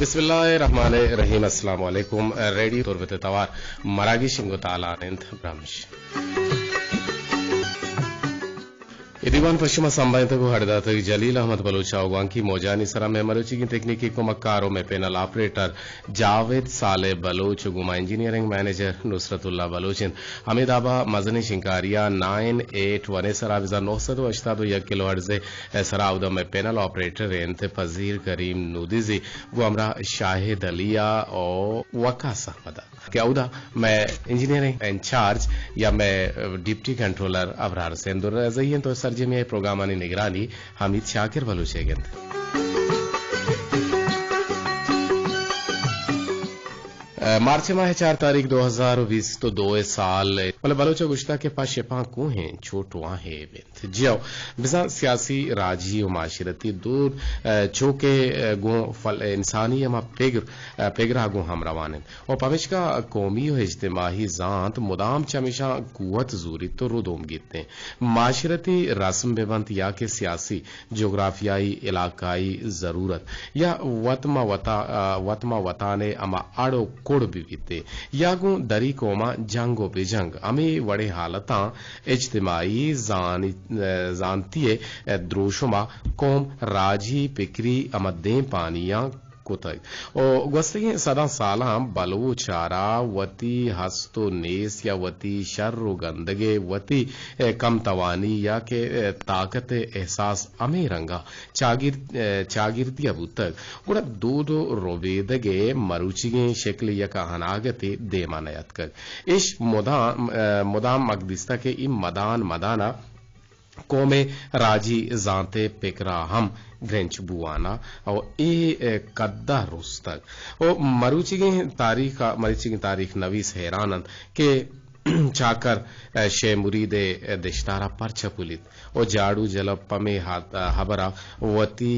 بسم اللہ الرحمن الرحیم۔ السلام علیکم۔ ریڈیو تربت توار مراگش انگو تالان انت برمش۔ اے دیوان پہ شما سمبھائینتگ و ہڈ داتگ جلیل احمد بلوچ ء۔ گوانکی موجانی سرا مئے مروچیگیں تکنیکی کمکار و مئے پینل آپریٹر جاوید صالح بلوچ و گوں ما انجینئرنگ منیجر نصرت اللہ بلوچ انت۔ ہمے دابا مزنیں شنکاری ء نائن ایٹ ون ء سرا بزاں نو سد و ہشتاد و یک کلو ہرٹز ء سرا اودا مئے پینل آپریٹر انت پذیر کریم نودیزی گوں ہمراہ شاہد علی ء و وقاص احمد ء۔ کہ اودا مئے انجینئرنگ انچارج یا مئے ڈپٹی کنٹرولر ابرار حسین درزئی انت و سرجمی ء پروگرامانی نگرانی حمید شاکر بلوچ ء گنت۔ مارچ ماہ چار تاریخ دو ہزار و بیست و دو ء سال، بلے بلوچ ء گوشتگ کہ پہ شپاں کوہیں چوٹ واہیں بنت۔ جیو، بزاں سیاسی، راجی و معاشرتی دود، ء، چو کہ، ء، گوں فل-، انسانی ہما پگر، ء، پگرا گوں ہم روان انت و پمیشکا قومی و اجتماعی زانت مدام چمیشاں قوت زوریت و ردوم گیت انت۔ معاشرتی رسم بہ بنت یا کہ سیاسی، جغرافیائی، علاقائی ضرورت یا وت ما وتا-، ء، وت ما وتانے ہما اڑ و کڑ بہ بیت انت یا گوں دری قوماں جنگ و بجنگ، ہمے وڑیں حالتاں اجتماعی زانی-، زانتی ء دروشم ء قوم راجی پکری ہما دیم پانیاں کتگ و گوستگیں صداں سالاں بلوچ ء را وتی ہست و نیست یا وتی شر و گندگ ء وتی کم توانی یا کہ طاقت ء احساس ہمے رنگ ء چاگرد-، چاگردی ء بوتگ، گڑا دود و ربیدگ ء مروچیگیں شکل یک اناگتے دیما نیاتکگ۔ ایش مدام، ء، مدام مک دیستگ کہ اے مدان مدان ء قوم ء راجی زانت ء پکر ء ہم گرنچ بوان ء و اے، ء، کد ء رستگ۔ و مروچیگیں تاریخ ء، مروچیگیں تاریخ نویس حیران انت کہ چاکر، ء، شے مرید ء دشتار ء پرچہ پلیت و جاڑو جلب پمے ہات-، ء، ہبر ء وتی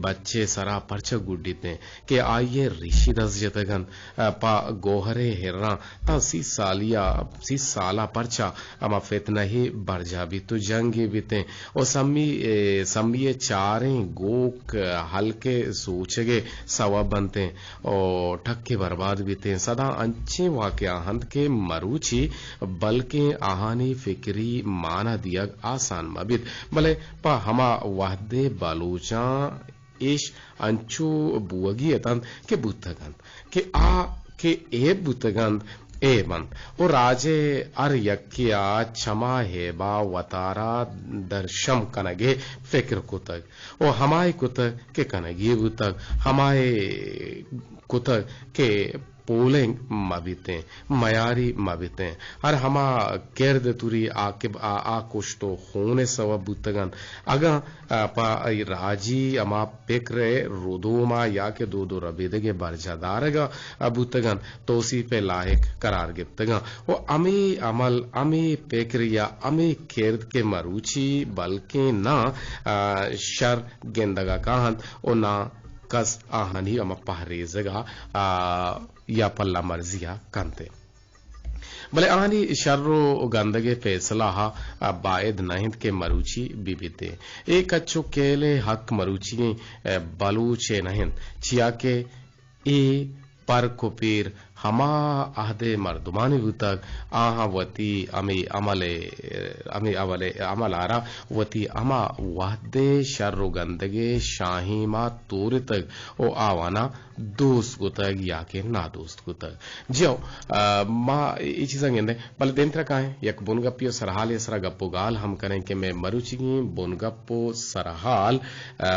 بچ ء سرا پرچہ گڈیت انت کہ آئی ء ریشی دست جتگ انت، ء، پہ گوہر ء ہراں تاں سی سالی ء، سی سال ء پرچا ہما فتنہ ء برجاہ بیت و جنگے بیت انت و سمی، ء، سمی ء چاریں گوک ہلک ء سوچگ ء سوب بنت انت و ٹک ء برباد بیت انت۔ سداں انچیں واقعہ انت کہ مروچی بلکیں آہانی فکری مانا دیگ آسان مہ بیت، بلے پہ ہما وہد ء بلوچاں ایش انچو بوگی اتنت کہ بوتگ انت، کہ آ کہ ایب بوتگ انت، ایب انت و راج ء ہر یکے ء چما ایبا وتارا درشم کنگ ء فکر کتگ و ہمائی کتگ کہ کنگی بوتگ، ہمائی کتگ کہ پولنگ مہ بیتیں، میاری مہ بیتیں۔ ہر ہما کرد توری آ کہ آ، آ کشت و خون ء سوب بوتگ انت۔ اگاں، آ، پہ راجی ہما پکر ء ردوم ء یا کہ دود و ربیدگ ء برجاہ دارگ ء بوتگ انت، توسیپ ء لائق قرار گپتگ انت۔ و ہمے عمل، ہمے پکر یا ہمے کرد کہ مروچی بلکیں نہ، آ، شر گندگ ء کاہنت و نہ کس آہانی ہما پہریزگ ء، آ، یا پلہ مرزی ء کنت۔ بلے آہانی شر و گندگ ء فیصلہ ء باید نہ انت کہ مروچی بہ بیت۔ اے کچ و کیل ء حق مروچیگیں بلوچ ء نہ انت، چیا کہ اے پرک و پیر ہما عہد ء مردمانی بوتگ، آہاں وتی ہمے عمل ء، ہمے عمل ء، عمل ء را وتی ہما وہد ء شر و گندگ ء شاہیم ء تورتگ و آواناں دوست کتگ یا کہ نادوست کتگ۔ جی ہو، آ، ما اے چیزاں گندیں، بلے دیمترا کائیں، یک بنگپی و سرحالے سرا گپ و گال ہم کنیں کہ مئے مروچیگیں بنگپ و سرحال، آ،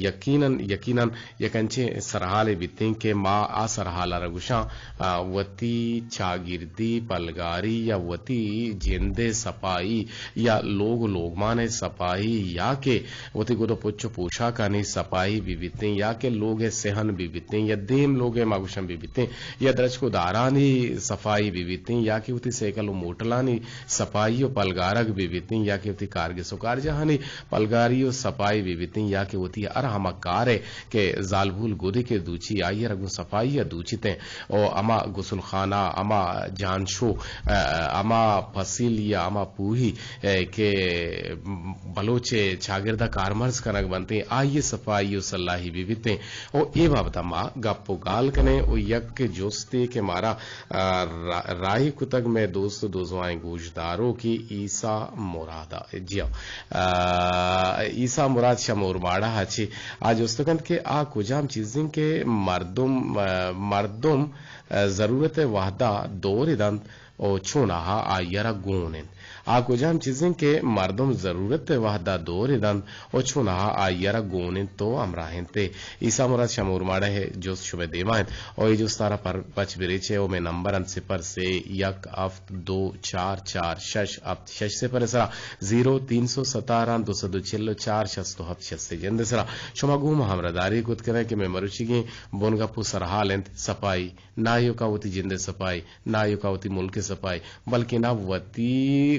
یقیناً، یقیناً یک انچیں سرحالے بیتیں کہ ما آ سرحال ء را گوشاں، آ، وتی چاگردی پلگاری یا وتی جند ء سپائی یا لوگ و لوگمان ء سپائی یا کہ وتی گد و پچ و پوشاکانی سپائی بہ بیتیں یا کہ لوگ ء سہن بہ بیتیں یا دیم لوگ ء ما گوشن بہ بیتیں یا درچک و دارانی سپائی بہ بیتیں یا کہ وتی سیکل و موٹلانی سپائی و پلگارگ بہ بیتیں یا کہ وتی کارگس و کارجاہانی پلگاری و سپائی بہ بیتیں یا کہ وتی ہر ہما کار ء کہ زالبول گدے کہ دوچی آئی ء را گوں سپائی ء دوچیتیں و ہما گسل خانہ، ہما جانشو، ء، ہما پسیلی یا ہما پوہی، ء، کہ بلوچ ء چاگرد ء کارمرز کنگ بنت، آئی ء صفائی و سلاہی بہ بیت۔ و اے بابت ء ما گپ و گال کنیں و یک جستے کہ مارا، ء، را-، راہی کتگ مئے دوست و دوزوائیں گوشداروکے عیسی مراد ء۔ جی ہاں، ء، عیسی مراد شمور ماڑہ ء چہ آ جست کنت کہ آ کجام چیزیں کہ مردم، ء، مردم ء ضرورت ء وہدا دور دنت و چوناہا آئی ء را گون انت؟ آ کجام چیزیں کہ مردم ضرورت ء وہدا دور دنت و چوناہا آئی ء را گون انت و ہمراہ انت؟ عیسی مراد شمور ماڑہ ء جست شمئے دیما انت و اے جست ء را پر پچ بریچ ء و مئے نمبر انت صفر سے یک ہفت دو چار چار شش ہفت شش صفر ء سرا، زیرو تین سو ستارہ دو سد و چل و چار شست و ہفت شست ء جند ء سرا۔ شما گوں ما ہمراہداری کت کنئے کہ مئے مروچیگیں بنگپ و سرحال انت سپائی۔ نہ ایوکا وتی جند ء سپائی، نہ ایوکا وتی ملک ء سپائی، بلکنا وتی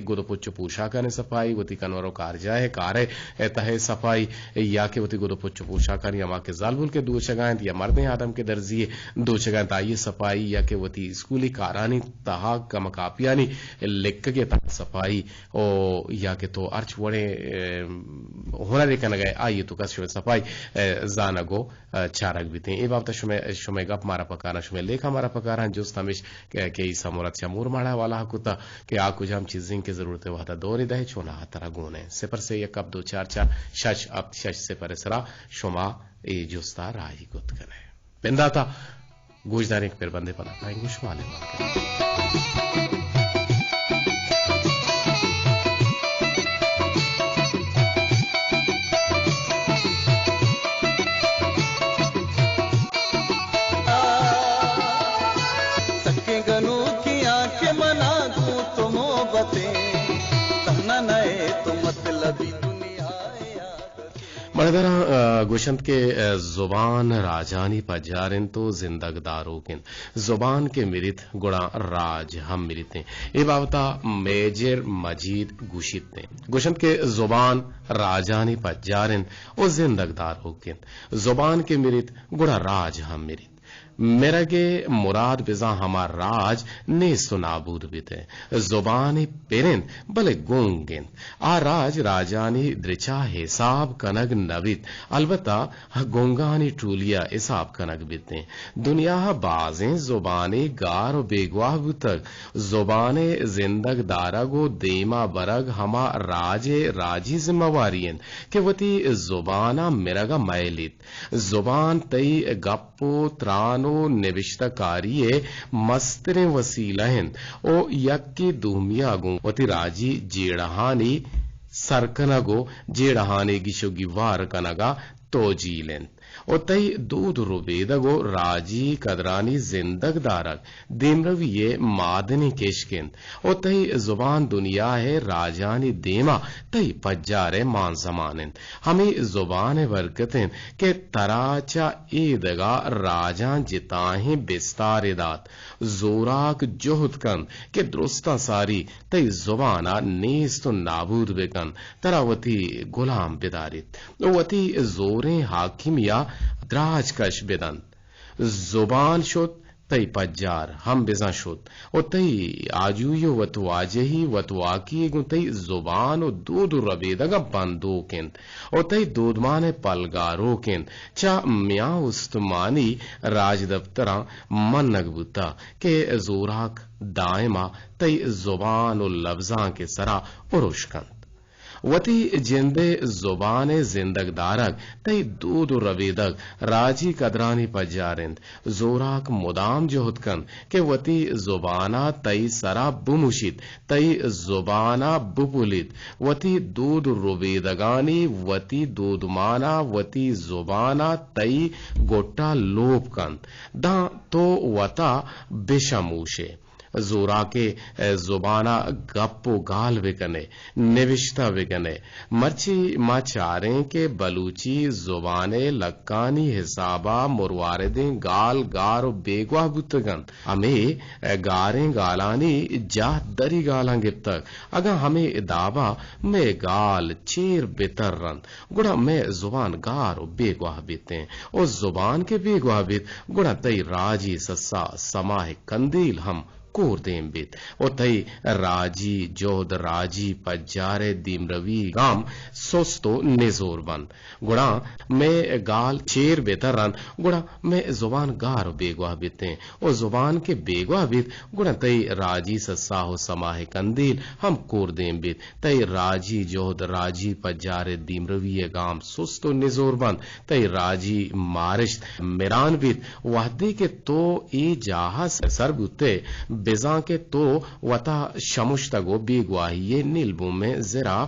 گد و پچ و پوشاکانی سپائی، وتی کنور و کارجاہ ء کار ء تہ ء سپائی، یا کہ وتی گد و پچ و پوشاکانی ہما کہ زالبول کہ دوچگا انت یا مردیں آدم کہ درزی ء دوچگا انت آئی ء سپائی، یا کہ وتی اسکولی کارانی تہا کم کاپیانی لکگ ء تہا سپائی، او یا کہ تو ہرچ وڑیں، ء، ہنرے کنگ ء آئی ء تو کس شمئے سپائی، ء، زانگ و ء، چارگ بیتیں۔ اے بابت ء شمئے، شمئے گپ مارا پکاراں، شمئے لیکہ مارا پکاراں، جست ہمیش کہ، کہ عیسی مراد شمور ماڑہ والا کتا کہ آ کجام چیزیں کہ ضرورت ء وہدا دور دئے، چوناہا ترا گون انت۔ صفر سے یک ہفت دو چار چار شش ہفت شش صفر ء سرا شما اے جستا راہی کت کنئے۔ بنداتا گوشداریں کہ پر بندے پدا کائیں گوش مالے مارکن۔ سکیں گنوکیاں کہ منا گوں تو محبتیں، تہنا نئے تو مطلبی دنیا ء۔ مڑدراں، ء، گوشنت کہ، ء، زبان راجانی پجار انت و زندگ داروک انت۔ زبان کہ مریت، گڑا راج ہم مریت انت۔ اے بابتا میجر مجید گوشیت انت۔ گوشنت کہ زبان راجانی پجار انت و زندگ داروک انت۔ زبان کہ مریت، گڑا راج ہم مریت۔ مرگ ء مراد بزاں ہما راج نیست و نابود بیت۔ زبان پر انت، بلے گنگ انت۔ آ راج راجانی درچا حساب کنگ نہ بیت، البتہ گنگانی ٹولی ء حساب کنگ بیت انت۔ دنیا ء بازیں زبانے گار و بیگواہ بوتگ۔ زبان ء زندگ دارگ و دیما برگ ہما راج ء راجی ذمہ واری انت کہ وتی زبان ء مرگ ء مئیلیت۔ زبان تئی گپ و تران و نبشتہ کاری ء مستریں وسیلہ انت و یکے دومی ء گوں وتی راجی جیڑہانی سر کنگ و جیڑہانی گیش و گیوار کنگ ء توجیل انت و تئی دود و ربیدگ و راجی قدرانی زندگ دارگ دیمروی ء مادنیں کشک انت و تئی زبان دنیا ء راجانی دیما تئی پجار ء مانزمان انت۔ ہمے زبان ء برکت انت کہ ترا چہ اے دگہ راجاں جتاہیں بستارے دات۔ زوراک جہد کنت کہ درستاں ساری تئی زبان ء نیست و نابود بہ کنت، ترا وتی گلام بداریت و وتی زوریں حاکمی ء دراج کش بدنت۔ زبان شت، تئی پجار ہم بزاں شت و تئی آجوئی و وتواجہی وتواکی گوں تئی زبان و دود و ربیدگاں بندوک انت و تئی دودمان ء پلگاروک انت۔ چہ میان استمانی راجدپتراں منگ بوتہ کہ زوراک دائما تئی زبان و لبزانک ء سرا ارش کنت۔ وتی جند ء زبان ء زندگ دارگ، تئی دود و ربیدگ، راجی قدرانی پجار انت۔ زوراک مدام جہد کنت کہ وتی زبان ء تئی سرا بموشیت، تئی زبان ء بپلیت، وتی دود و ربیدگانی، وتی دودمان ء وتی زبان ء تئی گٹ ء لوپ کنت، داں تو وتا بشموش ئے۔ زوراکیں زبان ءَ گپ ءُ گال بہ کن ئے، نبشتہ بہ کن ئے۔ مرچی ما چاریں کہ بلوچی زبان ءِ لکانی حساب ءَ مرواردیں گال گار ءُ بیگواہ بوتگ اَنت۔ ہمے گاریں گالانی جاہ دری گالاں گپتگ۔ اگاں ہمے داب ءَ مئے گال چیر بہ تر اَنت، گڑا مئے زبان گار ءُ بیگواہ بیت اَنت۔ ءُ زبان کہ بیگواہ بیت، گڑا تئی راجی سسا سماہ ءِ کندیل ہم کوردیم بیت ءُ تئی راجی جہد، راجی پجار ءِ دیمروی گام سست ءُ نزور بنت۔ گڑا مئے گال چیر بہ تر اَنت، گڑا مئے زبان گار ءُ بیگواہ بیت اَنت۔ ءُ زبان کہ بیگواہ بیت، گڑا تئی راجی سسا ءُ سماہ ءِ کندیل ہم کوردیم بیت۔ تئی راجی جہد، راجی پجار ءِ دیمروی ءِ گام سست ءُ نزور بنت۔ تئی راجی مارشت مران بیت۔ وہدے کہ تو اے جاہ ءَ سر بوت ئے، بزاں کہ تو وتا شمشتگ ءُ بیگواہی ءِ نیلبومیں زر ءَ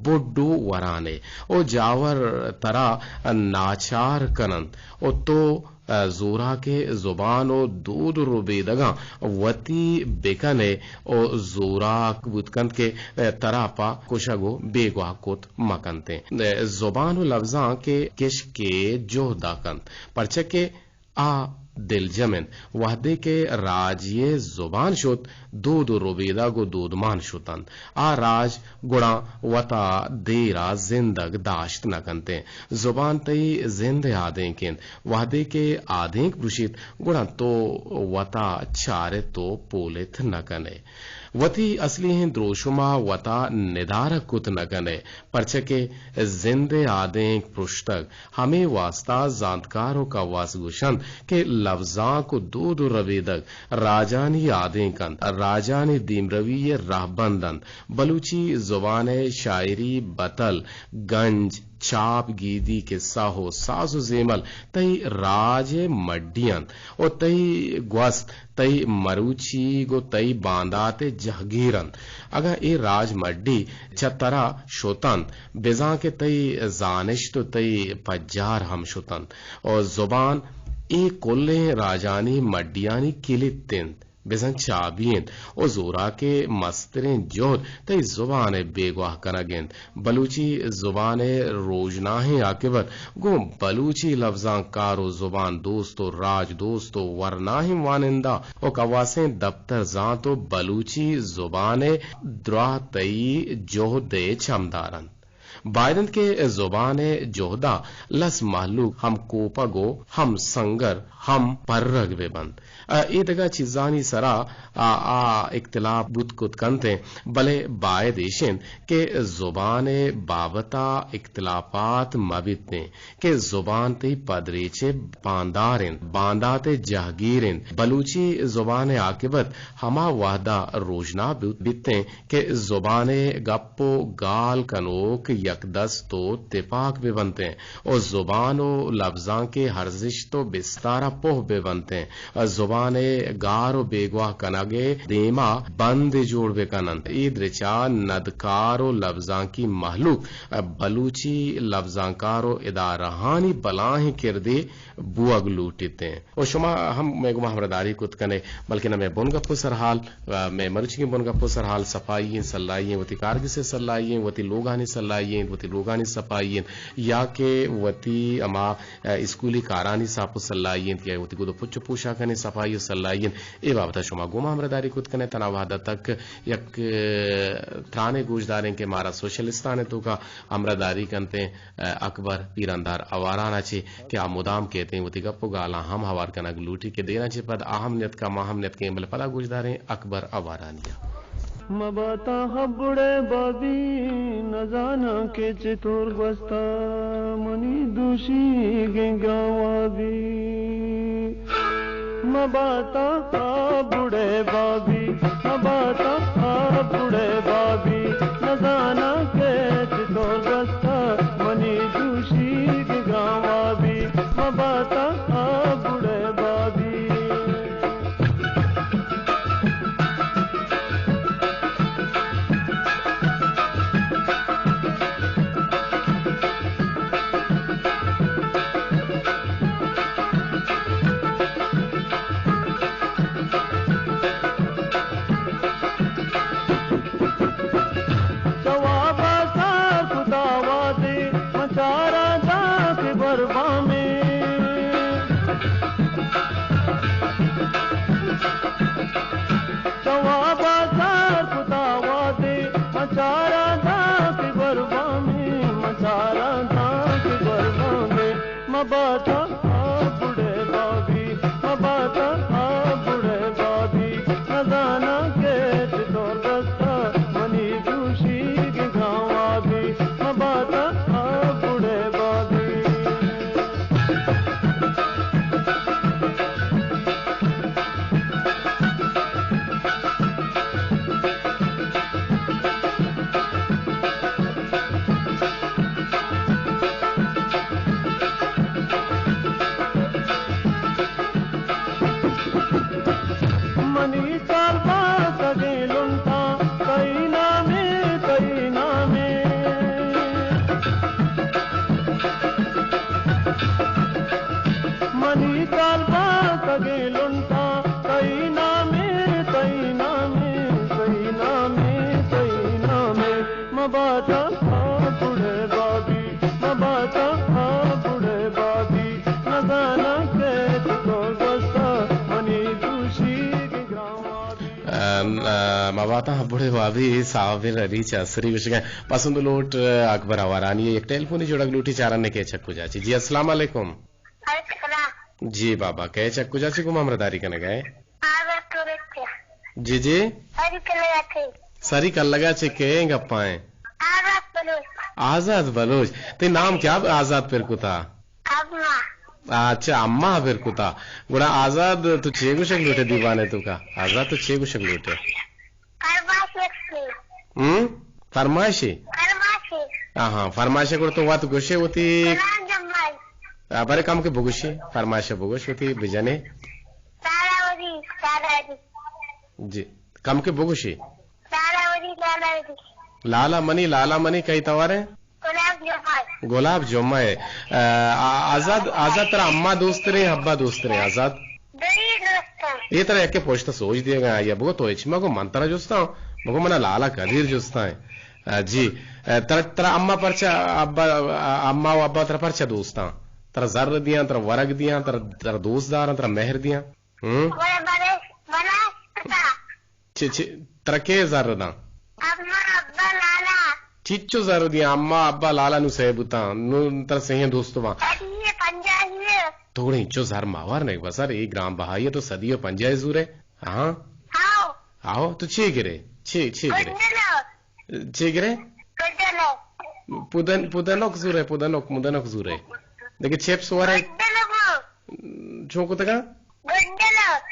بڈو وران ئے ءُ جاور ترا ناچار کن اَنت ءُ تو زوراکیں زبان ءُ دود ءُ ربیدگاں وتی بہ کن ئے ءُ زوراک بوت کنت کہ ترا پہ کشگ ءُ بیگواہ کت مہ کنت اَنت۔ زبان ءُ لبزانک ءِ کشک ءِ جہد ءَ کنت، پرچا کہ آ دلجم اَنت۔ وہدے کہ راجے ءِ زبان شت، دود ءُ ربیدگ ءُ دودمان شت اَنت۔ آ راج گڑا وتا دیر ءَ زندگ داشت نہ کنت اَنت۔ زبان تئی زند ءِ آدینک اِنت۔ وہدے کہ آدینک پروشیت، گڑا تو وتا چارت ءُ پولت نہ کن ئے۔ وتی اصلی ایں دروشم ءَ وتا ندارگ کت نہ کن ئے، پرچا کہ زند ءِ آدینک پروشتگ۔ ہمے واستا زانتکار ءُ کواس گوش اَنت کہ لبزانک ءُ دود ءُ ربیدگ راجانی آدینک اَنت، راجانی دیمروی ءِ رہبند اَنت۔ بلوچی زبان ءِ شاعری، بتل، گنج، چاپ، گیدی، کسہ ءُ ساز ءُ زیمل تئی راج ءِ مڈی اَنت ءُ تئی گوست، تئی مروچیگ ءُ تئی باندات ءِ جہگیر اَنت۔ اگاں اے راج مڈی چہ ترا شت اَنت، بزاں کہ تئی زانشت ءُ تئی پجار ہم شت اَنت۔ ءُ زبان اے کلیں راجانی مڈیانی کلت اِنت، بزاں چابی اِنت ءُ زوراک ءِ مستریں جہد تئی زبان ءِ بیگواہ کنگ اِنت۔ بلوچی زبان ءِ روژناہیں عاقبت گوں بلوچی لبزانکار ءُ زبان دوست ءُ راج دوست ءُ ورناہیں وانندہ ءُ کواسیں دپتر زانت ءُ بلوچی زبان ءِ دراہ تئی جہد ءِ چمدار اَنت۔ باید اِنت کہ زبان ءِ جہد ءَ لس مہلوک ہم کوپگ ءُ ہم سنگر ہم پرگ بہ بنت۔ ءُ اے دگہ چیزانی سرا آ، آ اختلاف بوت کت کنت اَنت، بلے باید ایش اِنت کہ زبان ءِ بابت ءَ اختلافات مہ بیت اَنت کہ زبان تئی پدریچ ءِ باندار اِنت، باندات ءِ جہگیر اِنت۔ بلوچی زبان ءِ عاقبت ہما وہد ءَ روژنا بوت، بیت اَنت کہ زبان ءِ گپ ءُ گال کنوک یک دست ءُ تپاک بہ بنت اَنت ءُ زبان ءُ لبزانک ءِ ارزشت ءُ بستار ءَ پوہ بہ بنت اَنت۔ زبان ءِ گار ءُ بیگواہ کنگ ءِ دیما بندے جوڑ بہ کن اَنت۔ اے درچ ءَ ندکار ءُ لبزانکی مہلوک بلوچی لبزانکار ءُ ادارہانی بلاہیں کردے بوگ لوٹیت اَنت۔ ءُ شما ہم مئے گوما ہمراہداری کت کن ئے، بلکیں مئے بنگپ ءُ سرحال، ءُ مئے مروچیگیں بنگپ ءُ سرحال صفائی اِنت، سلائی اِنت، وتی کارگس ءِ سلائی اِنت، وتی لوگانی سلائی اِنت، وتی لوگانی صفائی اِنت، یا کہ وتی ہما، ءُ اسکولی کارانی ساپ ءُ سلائی اِنت، یا وتی گد ءُ پچ ءُ پوشاکانی صفائی ءُ سلائی اِنت۔ اے بابت ءَ شما گوما ہمراہداری کت کن ئے۔ تنا وہد ءَ تک یک، ءُ، ترانے گوشداریں کہ مارا سوشلستان ءِ توکا ہمراہداری کنت اَنت، ءُ، اکبر پیراندار آواران ءَ چہ کہ آ مدام کئیت اَنت وتی گپ ءُ گالاں ہم ہوار کنگ لوٹیت کہ دیراں چہ پد آ ہم نیتکا، ما ہم نیتکیں، بلے پدا گوشداریں اکبر آوارانی ءَ۔ مباتاں ہبڑے بابی، نزاناں کہ چطور گوستا منی دوشیگیں گاں وابی۔ مباتاں ہبڑے بابی، مباتاں ہبڑے بابی، نزاناں کہ چطور گوستا منی دوشیگ گاں وابی۔ مباتاں ہبڑے بابی۔ مباتا آ بڑے بابی، مباتا آ بڑے بابی، نزاناں کہ چطور بستا منی دوشی گاں وابی، مباتا آ بڑے بابی۔ منی چار باسگیں لنٹاں، تئی نامے، تئی نامے۔ منی چار باسگیں لنٹاں، تئی نامے، تئی نامے، تئی نامے، تئی نامے۔ مبادا آ بڑے بابی، مبادا آ بڑے بابی، نزاناں کہ چطور گوستا منی دوشی گران وابی۔ ام، ا، مبادا آ بڑے بابی، صابر علی چاسری گوشگا۔ پسند لوٹ، ا، اکبر آوارانی یک ٹیلیفونی جوڑگ لوٹی، چارنے کہ چک کجا چی۔ جی، السلام علیکم۔ وعلیکم السلام۔ جی بابا، کہ چک کجا چی گوں ما ہمراہداری کنگا ئے؟ آزاد بلوچ۔ جی جی۔ سری کلگا چی۔ سری کلگا چی کئے گپا ئے؟ آزاد بلوچ۔ آزاد بلوچ۔ تئی نام کیا آزاد پر کتا؟ اما۔ اچھا، اما پر کتا۔ گڑا آزاد تو چے گوشگ لوٹے دیوانے توکا؟ آزاد تو چے گوشگ لوٹے؟ فرمائش یک۔ ہم؟ فرمائشی؟ فرمائشی۔ آہاں، فرمائش گڑا تو وت گوشے وتی۔ سلام جمائی۔ آ، برے کم کہ بگوشی، فرمائش بگوش وتی بجنے۔ سارا وزی، سارا وزی۔ جی، کم کہ بگوشی۔ لالا وزی، لالا وزی۔ لالا منی، لالا منی کئی توارے؟ گلاب جمعہ۔ گلاب جمعہ۔ آ، آ، آزاد، آزاد ترا اما دوست رے، ابا دوست رے، آزاد؟ دوئی دوست۔ اے ترا یکے پشت سوج دیگا، یا بگو تو ہچ مگو من ترا جستا، بگو منا لالا قدیر جستا ہے۔ آ، جی۔ آ، ترا، ترا اما پرچا، ابا، آ، اما و ابا ترا پرچا دوستاں؟ ترا زر دیاں، ترا ورگ دیاں، ترا، ترا دوست داراں، ترا مہر دیاں؟ ہم؟ چے، چے، ترا کے زر داں؟ اما، ابا، لالا۔ چچو زر دیاں، اما، ابا، لالا نو سہ بوتاں، نو ترا سہیں دوست باں۔ صدی پنجاہی۔ تو گڑا انچو زر ماوار نہ بسر، اے گران بہائی تو صدی و پنجاہی زورے۔ ہاں۔ آؤ۔ آؤ، تو چے گرے؟ چے، چے گرے؟ گڈلو۔ چے گرے؟ گڈلو۔ پودن، پودنک زورے، پودنک، مودنک زورے۔ دیکھے چپس ورے۔ گڈلو۔ چون کتگا؟ گڈلک۔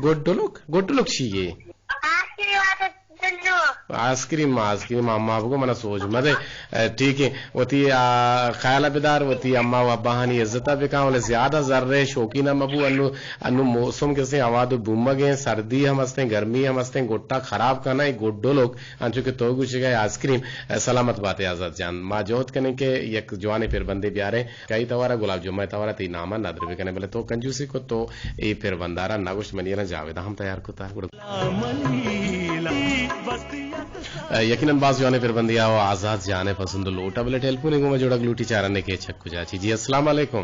گڈلک؟ گڈلک چی یے؟ آئس کریم آتے دلو۔ آئس کریم، آئس کریم، اما بگو منا سوج مدے۔ اے، ٹھیک ہے۔ وتی، آ، خیال بدار، وتی اما و اباہانی عزت بکن، ولے زیادہ زر شوقین مبو۔ انو، انو موسم کسے ہواد و بومگیں، سردی ہم ہستیں، گرمی ہم ہستیں، گٹا خراب کنا، اے گڈلک، انچو کہ تو گوشگا آئس کریم۔ اے، سلامت باتے آزاد جان۔ ما جہد کنیں کہ یک جوانیں پربندے بیاریں۔ کئی توارا گلاب جمعہ توارا تئی ناما ندر بکنے، بلے تو کنجوسی کو، تو اے پربندارا نگوشت، منی الان جاویدا ہم تیار کتا۔ گڑا، یقیناً باز جوانیں پربندے آ و آزاد جانے پسند لوٹا، بلے ٹیلیفونے گوما جوڑگ لوٹی، چارنے کہ چک کجا چی۔ جی، السلام علیکم۔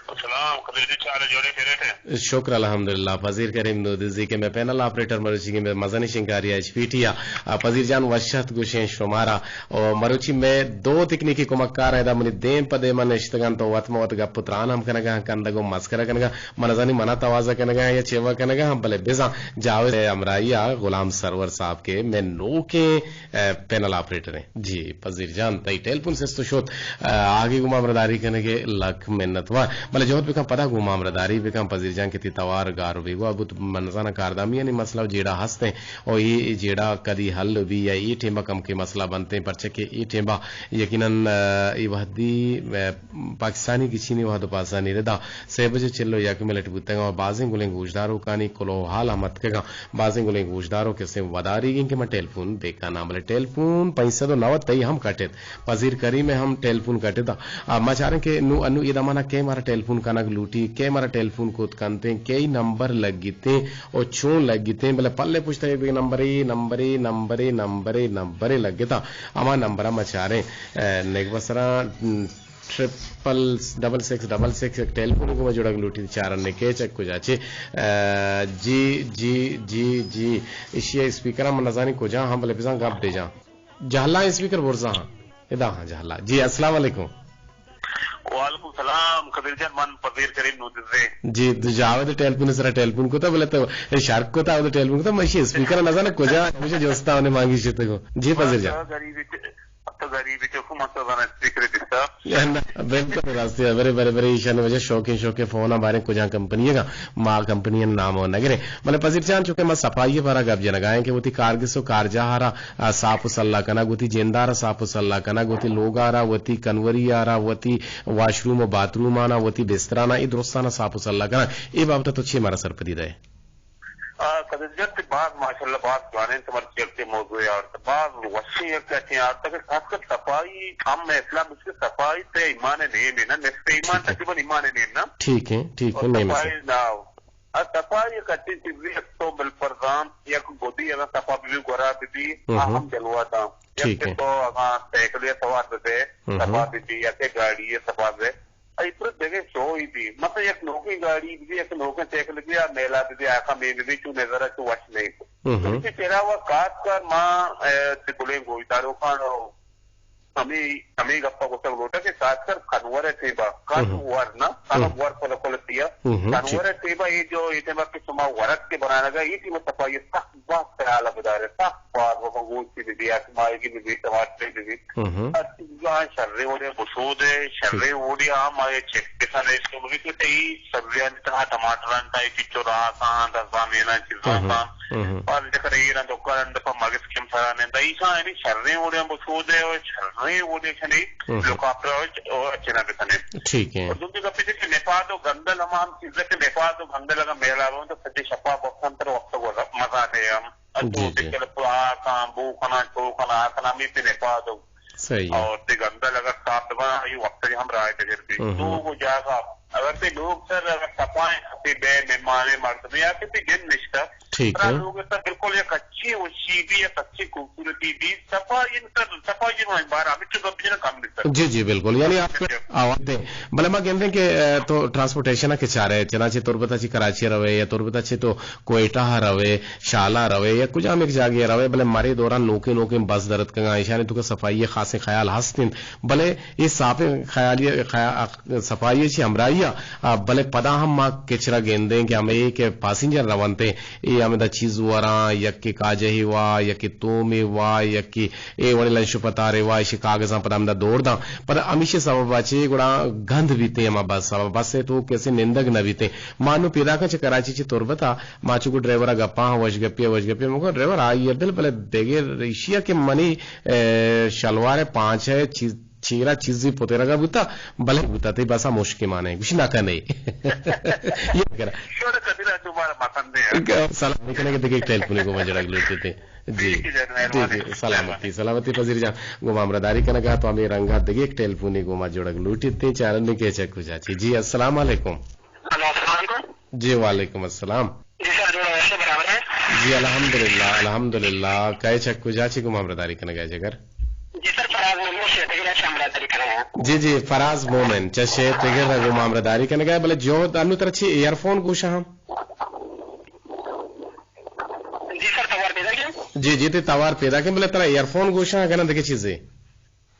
السلام، قدیر جی، چارے جوڑے خیریت ہے؟ شکر الحمدللہ۔ پذیر کریم دودزی کہ میں پینل آپریٹر مروچی کہ میں مزنی شنکاری ایچ پی ٹی آ، آ، پذیر جان وشت گوشیں شمارا۔ او مروچی مئے دو تکنیکی کمکار ادا منی دیم پہ دیم نشتگاں، تو وت مہ وت گپ و تران ہم کنگا، کندگ و مسکرا کنگا، من زانی منا توازہ کنگا یا چیوا کنگا، بلے بزاں جاوید ہمراہی آ غلام سرور صاحب کے مئے نوکیں، اے، پینل آپریٹر ہیں۔ جی، پذیر جان، تئی ٹیلیفون سست شوت، اے، آگے گما ہمراہداری کنگے لک منت وار۔ بلے جہد بکن پدا گما ہمراہداری بکن، پذیر جان کہ تی توار گار و بیگواہ بوت، من زاناں کاردامیانی مسئلہ و جیڑہ ہستیں۔ او اے جیڑہ کدی حل بی یا اے ٹیمبا کمکے مسئلہ بنتیں، پرچہ کہ اے ٹیمبا یقیناً، آ، اے وہدی، آ، پاکستانی گچینی وہد و پاسانی ردا سے بجے چل و یک منٹ بوتگاں و بازیں گلیں گوشداروکانی کلوہ حال ہم اتکگاں، بازیں گلیں گوشداروک کسیں وداریگیں کہ من ٹیلیفون بکناں، بلے ٹیلیفون پنچ سد و نود تئی ہم کٹت۔ پذیر کریم ء ہم ٹیلیفون کٹتا۔ آ، ما چاریں کہ نو، انو اے دمانا کئے مارا ٹیلیفون کنگ لوٹی، کئے مارا ٹیلیفون کت کنتیں، کئی نمبر لگتیں او چون لگتیں، بلے پلے پشتا یک نمبرے، نمبرے، نمبرے، نمبرے، نمبرے لگتا۔ ہما نمبرا ما چاریں، اے، نگبسرا، م، ٹرپل ڈبل سکس ڈبل سکس یک ٹیلیفون گوما جوڑگ لوٹی، چارنے کہ چک کجا چے۔ اے، جی، جی، جی، جی۔ ایشی اسپیکر ہم نزانی کجا ہم، بلے بزاں گپ بجاں۔ جہلا اسپیکر برزا ہاں۔ ادا ہاں جہلا۔ جی، السلام علیکم۔ وعلیکم سلام، قدیر جان، من پذیر کریم نودزے۔ جی، تو جاوید ٹیلیفون سرا ٹیلیفون کتا، بلے تو اے شرک کتا، او ٹیلیفون کتا، من ایشی اسپیکر نہ زاناں کجا، ہمیشہ جستا ہونے مانگی شتگو۔ جی، پذیر جان۔ تو غریبی چ-، تو غریبی چکو، من تو زاناں اسپیکر دیستا۔ نہ، بالکل راستی، برے، برے، برے، ایشان وجہ شوقیں، شوقیں فون بارے کجا کمپنی ہے گا، ما کمپنی نام نہ گرے۔ بلے پذیر جان، چونکہ ما صفائی بارا گپ جنگا ہیں کہ وتی کارگس و کارجاہ را آ، ساپ و سلا کنگ، وتی جند ء را ساپ و سلا کنگ، وتی لوگ ء را، وتی کنوری ء را، وتی واش روم و باتھ روم آناں، وتی بستراناں، اے درستاناں ساپ و سلا کنگ۔ اے بابت ء تو چے مارا سرپدی دئے؟ آ، قدیر جان، تئی باز ماشاءاللہ باز جوانیں تو مرچی یک موضوع یار، باز وشیں یک اچیں یار، تاکہ خاص کر صفائی ہم اسلام اس کے صفائی تے ایمان نیم ہے نا، نصف ایمان ٹھیک ہے۔ تقریباً ایمان نیم نا۔ ٹھیک ہے، ٹھیک ہے، اور نیم ہے صفائی سر۔ نہ ہو۔ ء صفائی یک اچیں چیزے، یک تو بالفرض آں یک گدی اگاں صفا بہ بی، گورا بہ بی، آ ہم جلوہ داں۔ یک ٹھیک کہ ہے۔ تو اگاں سائیکلے سوار بہ بے، صفا بہ بی، یا کہ گاڑی صفا بہ بے، ای پر دگہ شو ہی بی۔ مثلاً یک نوکیں گاڑی بہ بی، یک نوکیں سائیکل بہ بی، آ میلا بہ بی، آ کا مے بہ بی، چو نظر چو وش نہیں۔ تو اسی طرح و خاص کر ما، اے، تے بلیں گوشداروکاں ہمے، ہمے گپ ء گوشگ لوٹاں کہ خاص کر کنور ء ٹیبا، کن ور نہ، کن ور کل کل تیا۔ کنور ء ٹیبا اے جو اے ٹیبا کہ شما ورگ کے بنانگا، اے ٹیبا صفائی سخت باز خیال ء بدارے، سخت باز وفا گوشتی بہ بی، ماہیگی بہ بی، ٹماٹر بہ بی۔ ہر چیز آ شریں وڑے بشودے، شریں وڑے آ ما اے چیک بکنے، اس کو بھی کہ تئی سبزیانی تہا ٹماٹران تہا چچو راس آں، دزامینا چیزاں آں۔ اور جکر ایران دکان اند پا مگس کم سرا نندا، ایشاں یعنی شریں وڑے ہم بشودے و شریں وڑے چنے لوکاپرا و چنا بکنے۔ ٹھیک ہے۔ اور دومی گپ کہ نپاد و گندل ہم ہم چیز کہ نپاد و گندل اگر میلا ہوں تو سجے شپا بخشن تر وقت کو مزہ دے ہم۔ جی، اچھو جی۔ چل پا آ کان، بو کنا، چو کنا، آ کنا، ہمے پہ نپاد و۔ صحیح ہے۔ اور تے گندل اگر صاف بنا، یہ وقت ہم رائے دگر بھی۔ تو وہ جاگہ اگر تے لوگ سر اگر صفائیں، تے بے مہمان مردم یا کہ تے جن نشتہ، ٹھیک ہے۔ لوگ سر بالکل یک اچھی وشی بھی، یک اچھی خوبصورتی بھی، صفائی ان سر، صفائی ان بار ہمیں چو گپ جنا کم بھی سر۔ جی، جی، بالکل۔ یعنی آپ آواز دیں۔ بلے ما گندیں کہ، اے، تو ٹرانسپورٹیشن کے چارے، چنانچہ تربت چی کراچی روے یا تربت چی تو کوئٹہ ء روئے، شال ء روئے یا کجام یک جاگہے ء روئے، بلے مرے دوران نوکیں نوکیں بس در اتکگاں، ایشانی توکا صفائی ء خاصیں خیال ہست انت، بلے اے صافیں خیالی، خیا-، صفائی ء چہ ہمراہی ء، آ، بلے پدا ہم ما کچرا گندیں کہ ہمے کہ پاسنجر رونت، اے ہمدا چیز وراں، یکے کاجہے وا، یکے تومے وا، یکے اے وڑیں لنش و پتارے وا، ایشی کاغذاں پدا ہمدا دور داں۔ پدا ہمیشی سبب ء چہ گڑا گند بیتیں ہما بس ء، بس ء تو کسے نندگ نہ بیتیں۔ ما نوں پیداکاں چہ کراچی چہ تربت ء، ما چو گوں ڈرائیور ء گپاں، وش گپی ء وش گپی ء، من گوں ڈرائیور آئی ء دل، بلے دگہ ایشی ء کہ منی، اے، شلوار ء پانچ ء چیز، چیرا چیزے پترگا بوتا، بلے بوتا تئی بسا مشکے مانے، گوشی نہ کنے۔ یہ کرا۔ شوڑ کدی را دوبارہ مکن دے۔ سلام کنگے دگہ ایک ٹیلیفونے گوما جڑگ لوٹیت۔ جی، ٹھیک ہے، جی، مہربانی۔ جی، سلامتی، سلامتی پذیر جان۔ گوما ہمراہداری کنگا تو ہمے رنگا دگہ ایک ٹیلیفونے گوما جڑگ لوٹیت۔ چارنے کے چک کجا چی۔ جی، السلام علیکم۔ ہلو، السلام علیکم۔ جی، وعلیکم السلام۔ جی سر، جوڑ ئے، برابر ئے؟ جی، الحمدللہ، الحمدللہ۔ کئے چہ کجا چہ گوں ما ہمراہداری کنگا ئے جگر؟ جی سر، فراز مومن چہ تگرا چہ ہمراہداری کنگا۔ جی، جی، فراز مومن چہ شے تگرا گوں ما ہمراہداری کنگا ئے، بلے جو انو ترا چی ایئر فون گوشاں؟ جی سر، توار پیدا کن۔ جی، جی، تئی توار پیدا کن، بلے ترا ایئر فون گوشاں کہ نہ دگہ چیزے؟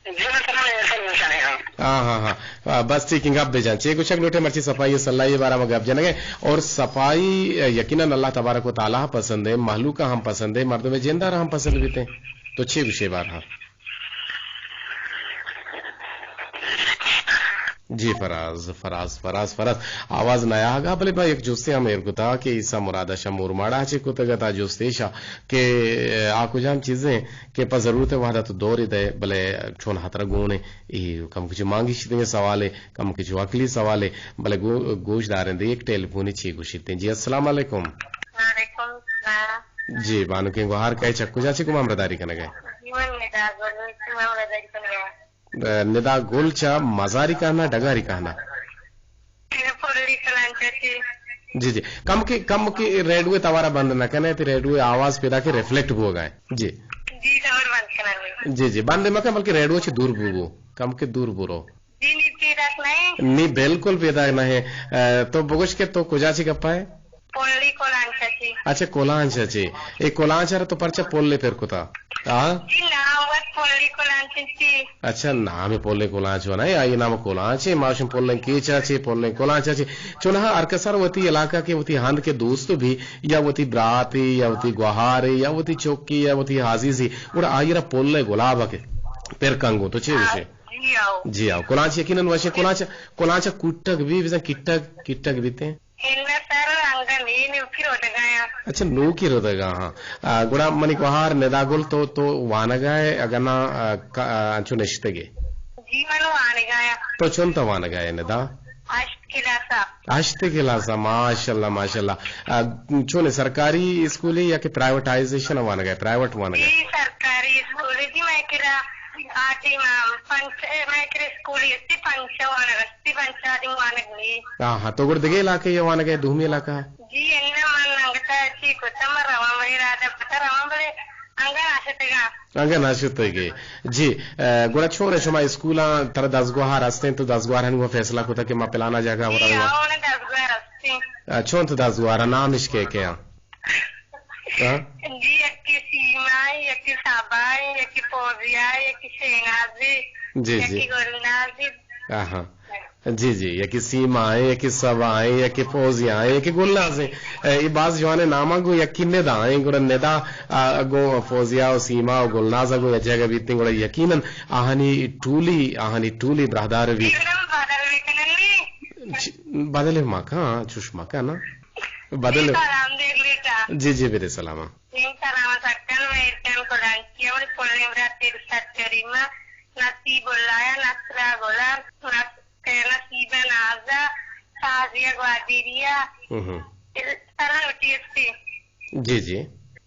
جی، من سر، من ایئر فون گوشاں، ہاں۔ ہاں، ہاں، ہاں۔ آ، بس ٹھیک ہے، گپ بجان۔ چے گوشگ لوٹے مرچی صفائی سلائی بارہ ما گپ جنگے۔ اور صفائی، آ، یقیناً اللہ تبارک و تعالی پسند ہے، مخلوق ہم پسند ہے، مردم جندار ہم پسند بیتے۔ تو چے گوشے بارہ؟ جی فراز، فراز، فراز، فراز۔ آواز نیا آگا، بلے با یک جستے ہم ایر کتا کہ عیسیٰ مراد شاہ مورماڑا چے کتگتا جستے شاہ کہ آ کجام چیزیں کہ پہ ضرورت وحدہ تو دور دے، بلے چون ہترا گونے۔ ای کم کچھ مانگی شتیں سوالے، کم کچھ عقلی سوالے، بلے گو-، گوش داریں دے یک ٹیلیفونی چی گوشیتیں۔ جی السلام علیکم۔ وعلیکم السلام۔ جی بانکیں گوہار کئے چک کجا چی گوں ما ہمراہداری کنگے؟ جی من ندا گل، گوں ما ہمراہداری کنگے۔ ندا گل چہ مزاری کہنا، ڈگاری کہنا؟ پلڑی کلانچا چی۔ جی، جی۔ کم کے، کم کے ریڈیو توارا بند نہ کنے، تے ریڈیو آواز پیدا کے ریفلیکٹ بوگا ہے۔ جی۔ جی، زبر بند کنا۔ جی، جی۔ بند مکن، بلکہ ریڈیو چی دور بو، کم کے دور برو۔ جی، نی پیدا نہیں۔ نی بالکل پیدا نہیں۔ اے، تو بگوش کے تو کجا چی گپا ہے؟ پلڑی کلانچا چی۔ اچھا، کلانچا چی۔ اے کلانچا را تو پرچا پل لے پر کتا؟ ہاں؟ جی، نام وقت پلی کلانچ چی؟ اچھا، نام پلی کلانچ ونا، آئی نام کلانچ ہے، ماشن پلیں کیچا چی، پلیں کلانچا چی۔ چونہا ہر کسر وتی علاقہ کے وتی ہند کے دوست بھی، یا وتی براتے، یا وتی گوہارے، یا وتی چوکی، یا وتی عزیزی، گڑا آئی را پلیں گلاب کے پر کنگو تو چی وشے؟ جی آؤ۔ جی آؤ، کلانچ یقیناً وشے، کلانچ، کلانچ کٹک بھی، بزن کٹک، کٹک بیتے ہیں۔ انہ سر انگہ نی نوکی رودگایا۔ اچھا، نوکی رودگا، ہاں۔ آ، گڑا منی گوہار ندا گل تو، تو وانگا ہے، اگنا، آ، ک-، آ، انچو نشتگے؟ جی، من وانگایا۔ تو چون تا وانگا ہے ندا؟ ہشت کلاسا۔ ہشت کلاسا، ماشاءاللہ، ماشاءاللہ۔ آ، چون سرکاری اسکولے یا کہ پرائیویٹائزیشن وانگا ہے، پرائیویٹ وانگا ہے؟ جی، سرکاری اسکولے جی، میں کرا آ ٹیم پنچ، میں کرا اسکولے استی پنچ وانگا۔ تی پنچ آدم وانگ نی۔ ہاں، ہاں، تو گڑ دگہ علاقہ یا وانگ ہے، دومی علاقہ؟ جی، انہ من انگتا چی کتا، من رواں بلے ارادہ کتا رواں بلے انگا ناشتگا۔ انگا ناشتگے۔ جی، اے، گڑا چون ہے شما اسکولاں ترا دزگوہار ہستیں تو دزگوہار ہنو فیصلہ کتا کہ ما پلانا جاگہ جی، ورا؟ آؤ، انہ دزگوہار ہستیں۔ اے، چون تو دزگوہار نام اش کے کے ہاں؟ ہاں؟ جی، یکی سیما ہے، یکی صبا ہے، یکی فوزیہ ہے، یکی شہناز ہے، جی، جی۔ یکی گلناز ہے۔ آہا۔ جی، جی، یکی سیما ہے، یکی صبا ہے، یکی فوزیہ ہے، یکی گلناز ہے۔ اے، اے باز جوانیں ناماں گوں یکی ندا ہیں، گڑا ندا، آ، گوں فوزیہ و سیما و گلناز گوں یک جاگہ بیتیں، گڑا یقیناً آہانی ٹولی، آہانی ٹولی براہدار بی۔ جی، بدل مکن، چوش مکن نا۔ بدل۔ سلام دیر لیٹا۔ جی، جی، بدے سلام۔ سلام سکن، میں ارکان کلانچی، ہمیں پلیں برات تیر سچ کریمہ، نصیب اللہ یا نصرہ گلا، نص-، نصیبہ نازہ، شازیہ گوادیریہ، ہم۔ سلام ٹی ایس پی۔ جی، جی۔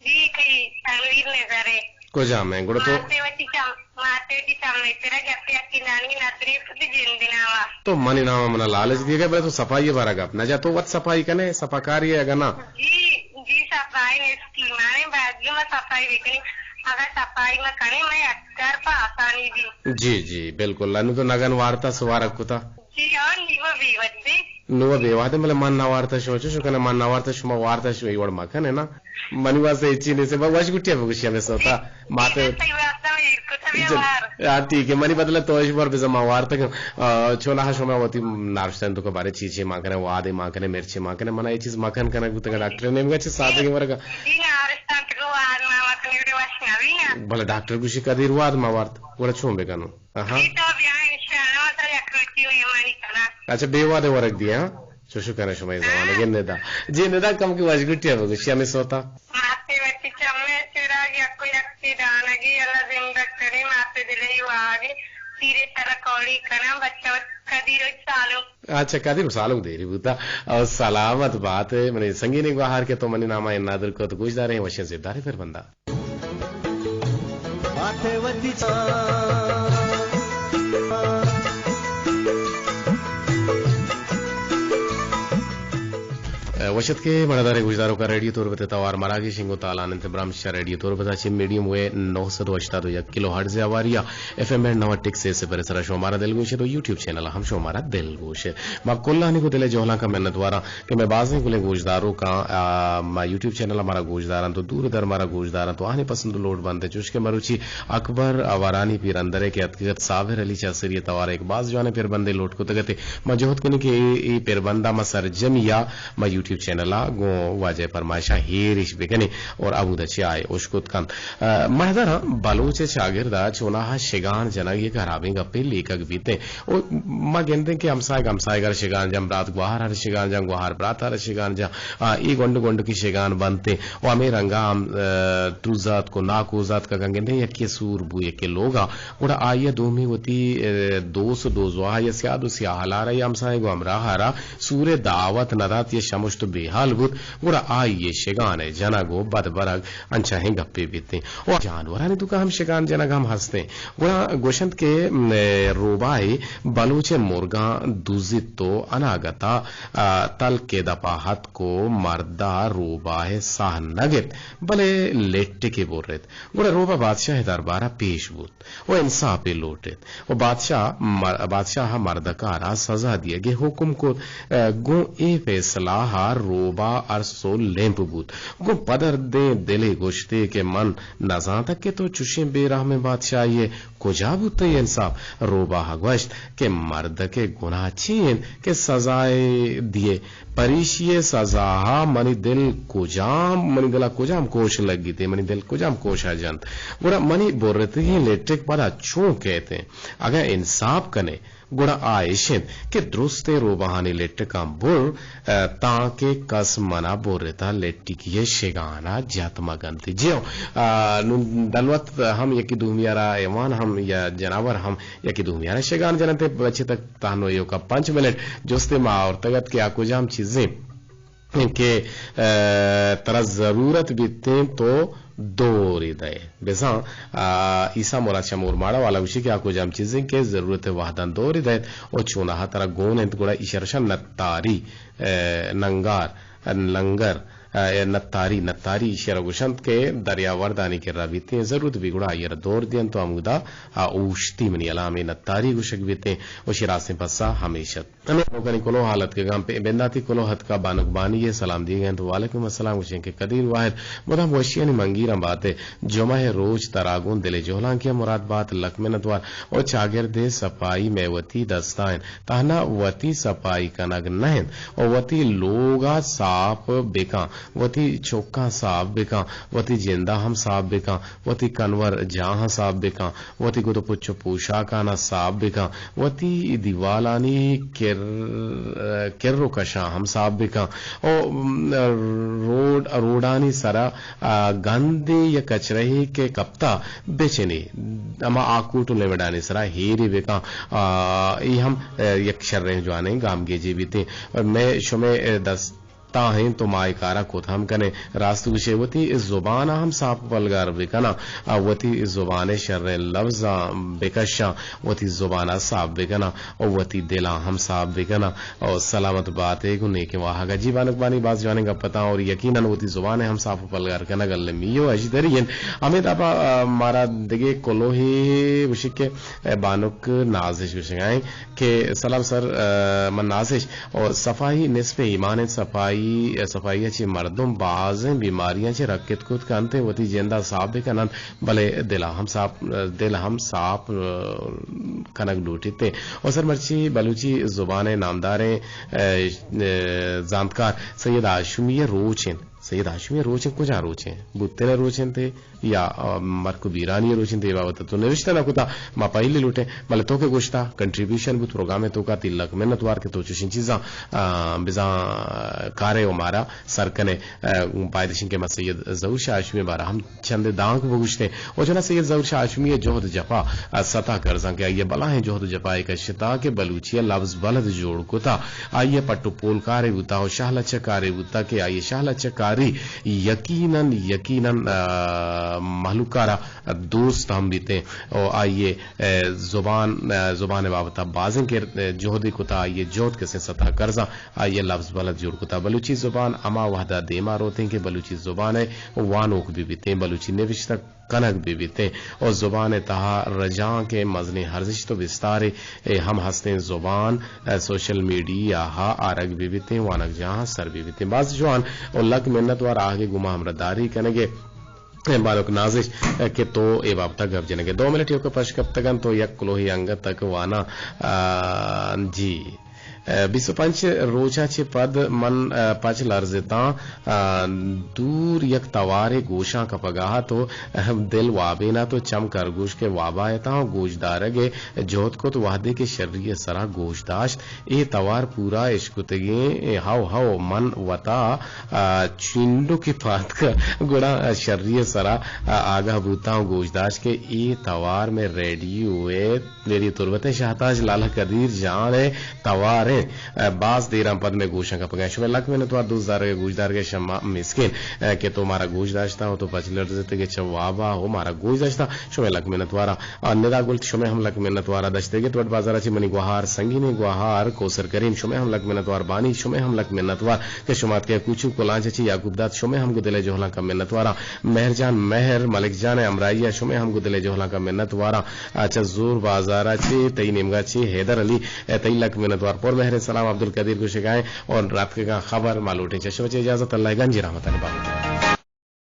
جی، کئی تنویر نظر ہے۔ کجام ہیں؟ گڑا تو ماتے وتی چم، ماتے وتی چم ءِ سرا گپے، اکی نانی ندری کتی جند ناما۔ تو منی نام ءَ منا لالچ دیگ ءَ، بلے تو صفائی ءِ بارہ گپ نہ جا، تو وت صفائی کنے، صفاکاری ءَ اگاں نہ۔ جی، جی، صفائی نے اسکیمانے، باید ما صفائی بکنی۔ اگر صفائی ما کنی، میں اکثر پہ آسانی بھی۔ جی، جی، بالکل۔ انو تو نگن وارتا سوارگ کتا۔ جی ہاں، نی و بے وہدے۔ نو بے وہدے، بلے من نہ وارتا شما، چوش کنے من نہ وارتا شما وارتا شما، اے وڑ مکنے نا۔ منی واسطہ ہچی نیست، بس وش گٹیا بگوشی ہمیں سوتا۔ ماتے۔ تئی واسطہ میں ایر کتا بیا جی۔ وار۔ ہاں، ٹھیک ہے، منی بدلہ تو اش بار بزا ما وارتا کہ، آ، چونا شما وتی نارشتن تو کو بارے چی چی مکنے، وادے مکنے، مرچی مکنے، منا اے چیز مکن کنگ بوتگا ڈاکٹر نے مگا چی سادگی ورگا۔ جی نارشتن تو کو واد ما مکنے، وش نہ بی نا۔ بلے ڈاکٹر گوشی کدی واد ما وارت، گڑا چون بکنو؟ آہا۔ جی، تو بیا انشاءاللہ، ما ترا یک روچی مہمانی کناں۔ اچھا، بے وہدے ورگ دیاں۔ چوشو کنے شما اے زمانگے ندا۔ جی ندا، کم کہ وش گٹیا بگوشی ہمیں سوتا۔ ماتے وتی چمے چراگ یک و یک سی دانگی، اللہ زندگ کرے، ماتے دلے واگی، سیرے سرا کوڑی کناں، بچہ وت کدی روچ سالو۔ اچھا، کدی سالو دیری بوتا۔ او سلامت بات ہے، منی سنگینی گوہار کہ تو منی ناما اے نادر کو تو گوش دارے، وشیں زیب دارے پر بندہ۔ وشت کے مڑدارے گوشداروکا ریڈیو تربت توار مراگش انگو تالان انت برمش ریڈیو تربت چہ میڈیم ویو نو سد و ہشتاد و یک کلو ہرٹز ہواریا ایف ایم بینڈ نو ٹک سے سے پر سرا شمارا دلگوش ہے تو یوٹیوب چینل ہم شمارا دلگوش ہے۔ ما کلانی کو دل جوہلاں کا منت وارا کہ مئے بازیں گلیں گوشداروکاں، آ، ما یوٹیوب چینل ءَ مارا گوشدارنت و دور در مارا گوشدارنت و آہانی پسند و لوٹ بنت، چوش کہ مروچی اکبر آوارانی پیرندرے کہ اتکگت صابر علی چاہسری ءِ توار ءَ یک باز جوانیں پیربندے لوٹ کتگت۔ ما جہد کنیں کہ اے، اے پیربندا ما سرجمی ءَ ما یوٹیوب چینل ءَ گوں واجہ ءِ پرمائشاں ہیرش بکنیں اور ابودا چہ آئے اشکت کنت۔ آ، مہدراں بلوچ ءِ چاگرد ءَ چوناہا شگان جنگ یک ہرابیں گپے لیکگ بیتیں۔ او ما گندیں کہ ہمساہگ ہمساہگ ءَ را شگان جاں، برات گوہار ءَ را شگان جاں، گوہار برات ءَ را شگان جاں، آ، اے گونڈ گونڈکی شگان بنت و ہمے رنگ ءَ ہم، آ، تروزاتک و ناکوزاتک اگاں گندیں یکے سور بو یکے لوگ ءَ، گڑا آئی ءَ دومی وتی، آ، دوست و دوزواہ یا سیاد و سیاہلار ءَ یا ہمساہگ و ہمراہ ءَ را سور ءِ دعوت نہ دات یا شمشت و بے حال بوت، گڑا آئی ءِ شگان ءِ جنگ و بد برگ انچاہیں گپے بیتیں۔ و جانورانی توکا ہم شگان جنگ ہم ہستیں۔ گڑا گوشنت کہ، م، روباہے بلوچ ءِ مرگاں دزیت و اناگتا، آ، تلک ءِ دپا اتک و مردا روباہ ءِ ساہ نہ گپت، بلے لٹکے برت۔ گڑا روباہ بادشاہ ءِ دربارا پیش بوت و انصافے لوٹت و بادشاہ مر-، بادشاہ ءَ مردکارا سزا دیگ ءِ حکم کت۔ آ، گوں اے فیصلہ ءَ روباہ ارس و لیمپ بوت۔ گوں پدردیں دلے گوشتے کہ من نزانتگ کہ تو چشیں بے رحمیں بادشاہے ئے۔ کجا بوت تئی انصاف؟ روباہ ءَ گوشت کہ مردک ءِ گناہ چی انت کہ سزائے دیئے؟ پریشی ءِ سزا ءَ منی دل کجام، منی دل ءَ کجام کوش لگیت، منی دل کجام کوش ءَ جنت؟ گڑا منی برتگیں لٹک پدا چون کئیت؟ اگاں انصاف کن ئے، گڑا آ اش انت کہ درستیں روباہانی لٹکاں بر، ءَ، تانکہ کس من ءَ برت ءَ لٹکی ءِ شگان ءَ جت مہ کنت۔ جی ہو، ءَ، نوں دلوت ہم یکے دومی ءَ را، حیوان ہم یا جناور ہم یکے دومی ءَ را شگان جننت۔ بچتگ تہنا ایوکا پنچ منٹ، جستے ما آورتگ ات کہ آ کجام چیزیں کہ، ءَ، ترا ضرورت بیتیں تو دوری دئے۔ بزاں، ءَ، عیسی مراد شمور ماڑا والا گوشی کہ آ کجام چیزیں کہ ضرورت ءِ وہداں دوری دئیت و چوناہا ترا گون انت، گڑا ایشرا شان نتاری، ءَ، ننگار، ءَ، لنگر، ءَ، نتاری، نتاری ایشرا گوشنت کہ دریاوردانی کرا بیتیں، ضرورت بی گڑا آئیرا دور دینت و ہمودا، ءَ، اوشتی۔ منی الامے نتاری گوشگ بیتیں و شی راستیں پسہ ہمیش ات۔ ہمے بانکانی کلوہ حال اتکگاں، پہ بنداتی کلوہ اتکا بانک بانی ءَ سلام دیگ ءَ انت۔ وعلیکم السلام، گوشیں کہ قدیر واحد مدام وشیانی منگیراں بات ئے۔ جمعہ ءِ روچ ترا گوں دل ءِ جہلانکی ءَ مراد بات، لک منت وار۔ او چاگرد ءِ صفائی مئے وتی دستا انت، تہنا وتی صفائی کنگ نہ انت، او وتی لوگ ءَ صاف بکن، وتی چکاں صاف بکن، وتی جند ءَ ہم صاف بکن، وتی کنور جاہاں صاف بکن، وتی گد و پچ و پوشاکاناں صاف بکن، وتی دیوالانی کر، کر و کشاں ہم صاف بکن۔ او، م، روڈ، روڈانی سرا، آ، گندے یا کچرہے کہ کپتا بچنے، ہما آکوٹ و لیمڈانی سرا ہیرے بکن۔ آ، ای ہم، آ، یک شریں جوانیں گامگیجے بیتیں۔ مئے شمئے دست تاں انت و ما اے کارا کت ہم کنیں۔ راست گوشے، وتی زبان ءَ ہم صاف پلگار بکناں، آ، وتی زبان ءِ شریں لبزاں بکشاں، وتی زبان ءَ صاف بکناں و وتی دلاں ہم صاف بکناں و سلامت بات ئے گوں نیکیں واہگ ءَ۔ جی بانک بانی، باز جوانیں گپ اتاں اور یقیناً وتی زبان ءِ ہم صاف و پلگار کنگ المی و اژدری انت۔ ہمے دابا، آ، مارا دگہ کلوہے گوشی کہ، آ، بانک نازش گوشگا انت کہ سلام سر، آ، من نازش اور صفائی نصف ایمان انت، صفائی، صفائی ءَ چہ مردم بازیں بیماریاں چہ رکت کت کنت، وتی جند ءَ صاف بہ کننت، بلے دل ءَ ہم صاف، دل ہم صاف، آ، کنگ لوٹیت۔ اور سر مرچی بلوچی زبان ءِ نامداریں، آ، آ، زانتکار سید ہاشمی ءِ روچ انت۔ سید ہاشمی ءِ روچ انت، کجا روچ انت؟ بوتن ءِ روچ انت؟ یا، آ، مرک و بیرانی روچ انت، اے بابت تو نوشتہ نہ کتا، ما پہلی لوٹیں، بلے تو کہ گوشتا، کنٹریبیوشن بوت پروگرام ءِ توکا، تئی لک منت وار کہ تو چوشیں چیزاں، آ، بزاں کارے و مارا سر کنے، آ، پائدشن کہ ما سید ظہور شاہ ہاشمی بارا ہم چندے دانک بگوشتیں۔ و چنا سید ظہور شاہ ہاشمی ءِ جہد جپا، آ، ستا کرزاں کہ آئی ءَ بلاہیں جہد جپائے کشتا کہ بلوچی ءِ لبز بلد جوڑ کتا، آئی ءِ پٹ و پول کارے بوتا و شہلچہ کارے بوتا کہ آئی ءِ شہلچہ کاری یقیناً، یقیناً، آ، مہلوک ءَ را دوست ہم بیتیں۔ و آئی ءَ، آ، زبان، آ، زبان ءِ بابت ءَ بازیں کر-، آ، جہدے کتا، آئی ءِ جہد کسیں ستا کرزاں، آئی ءَ لبز بلد جوڑ کتا۔ بلوچی زبان ہما وہد ءَ دیما روتیں کہ بلوچی زبان ءِ وانوک بہ بیتیں، بلوچی نوشتہ کنگ بہ بیتیں و زبان ءِ تہا رجانک ءِ مزنیں ارزشت و بستارے ہم ہستیں۔ زبان، آ، سوشل میڈیا ءَ آرگ بہ بیتیں، وانگجاہاں سر بہ بیتیں۔ باز جوان و لک منت وار آہگ ءِ گوما ہمراہداری کنگ ءِ۔ بانک نازش کہ تو اے بابت ءَ گپ جنگ ءَ۔ دو منٹ ایوک ءَ پش کپتگ انت و یک کلوہے انگت تک واناں۔ آ، جی۔ بیست و پنچ روچ ءَ چہ پد من، آ، پچ لرزتاں، آ، دور یک توارے گوشاں کپگ ءَ ات و دل وابین ات و چم کرگوش کہ واب ءَ اتاں و گوشدارگ ءِ جہد کت، وہدے کہ شری ءِ سرا گوش داشت، اے توار پورا اشکتگیں، ہو ہو، من وتا، آ، چنڈکے پاد کت، گڑا شری ءِ سرا، آ، آگاہ بوتاں و گوش داشت کہ اے توار مئے ریڈیو ءِ ریڈیو تربت ءِ شہتاج لالا قدیر جان ءِ توار انت۔ باز دیراں پد مئے گوشاں کپگ ءَ انت۔ شمئے لک منت وار دوست دارگ ءُ گوشدارگ ءَ، شما مسکین کہ تو مارا گوش داشتاں ءُ تو پچ لرزتگ ئے چہ واب ءَ ءُ مارا گوش داشتاں۔ شمئے لک منت وار آں۔ آ، ندا گل، شمئے ہم لک منت وار آں۔ دشت ئیگ ءِ تربت بازار ءَ چہ منی گوہار، سنگینیں گوہار کوثر کریم، شمئے ہم لک منت وار۔ بانی، شمئے ہم لک منت وار کہ شما اتکگ ئے کوچو کلانچ ءَ چہ یعقوب داد، شمئے ہم گوں دل ءِ جہلاں کم منت وار آں۔ مہر جان مہر، ملک جان ءِ ہمراہی ءَ شمئے ہم گوں دل ءِ جہلاں کم منت وار آں۔ آ، چہ زور بازار ءَ چہ تئی نیمگ ءَ چہ حیدر علی، اے تئی لک منت وار۔ پر سلام عبدالقدیر گوشگائیں اور راتکگاں خبر ما لوٹیں چہ شما چہ اجازت، اللہ گنجی رحمتانی باہوٹ۔